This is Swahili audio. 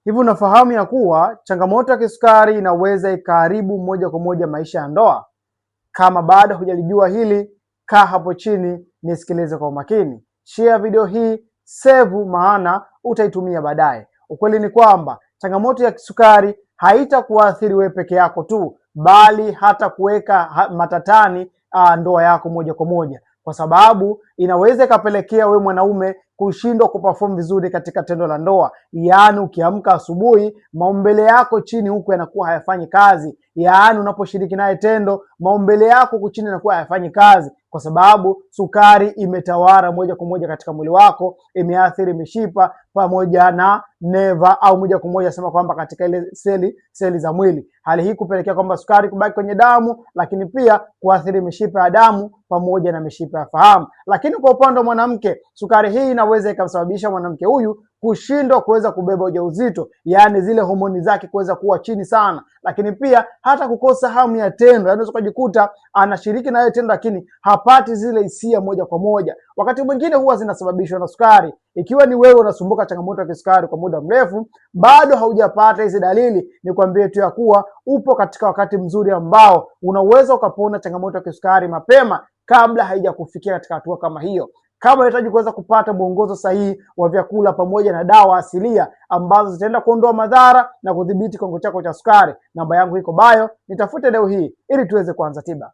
Hivi unafahamu ya kuwa changamoto ya kisukari inaweza ikaharibu moja kwa moja maisha ya ndoa? Kama bado hujalijua hili, kaa hapo chini nisikilize kwa umakini. Share video hii, save, maana utaitumia baadaye. Ukweli ni kwamba changamoto ya kisukari haitakuathiri wewe peke yako tu, bali hata kuweka matatani ndoa yako moja kwa moja, kwa sababu inaweza ikapelekea we mwanaume kushindwa kuperform vizuri katika tendo la ndoa. Yaani ukiamka asubuhi, maumbile yako chini huku yanakuwa hayafanyi kazi. Yaani unaposhiriki naye tendo, maumbile yako huku chini yanakuwa hayafanyi kazi, kwa sababu sukari imetawara moja kwa moja katika mwili wako, imeathiri mishipa pamoja na neva, au moja kwa moja sema kwamba katika ile seli za mwili. Hali hii kupelekea kwamba sukari kubaki kwenye damu, lakini pia kuathiri mishipa ya damu pamoja na mishipa ya fahamu. Lakini kwa upande wa mwanamke, sukari hii inaweza ikamsababisha mwanamke huyu kushindwa kuweza kubeba ujauzito, yaani zile homoni zake kuweza kuwa chini sana, lakini pia hata kukosa hamu ya tendo. Yaani unaweza kujikuta anashiriki na yeye tendo, lakini hapati zile hisia moja kwa moja. Wakati mwingine huwa zinasababishwa na sukari. Ikiwa ni wewe unasumbuka changamoto ya kisukari kwa muda mrefu, bado haujapata hizi dalili, nikwambie tu ya kuwa upo katika wakati mzuri ambao unaweza ukapona changamoto ya kisukari mapema kabla haijakufikia katika hatua kama hiyo. Kama unahitaji kuweza kupata mwongozo sahihi wa vyakula pamoja na dawa asilia ambazo zitaenda kuondoa madhara na kudhibiti kiwango chako cha sukari, namba yangu iko bio, nitafute leo hii ili tuweze kuanza tiba.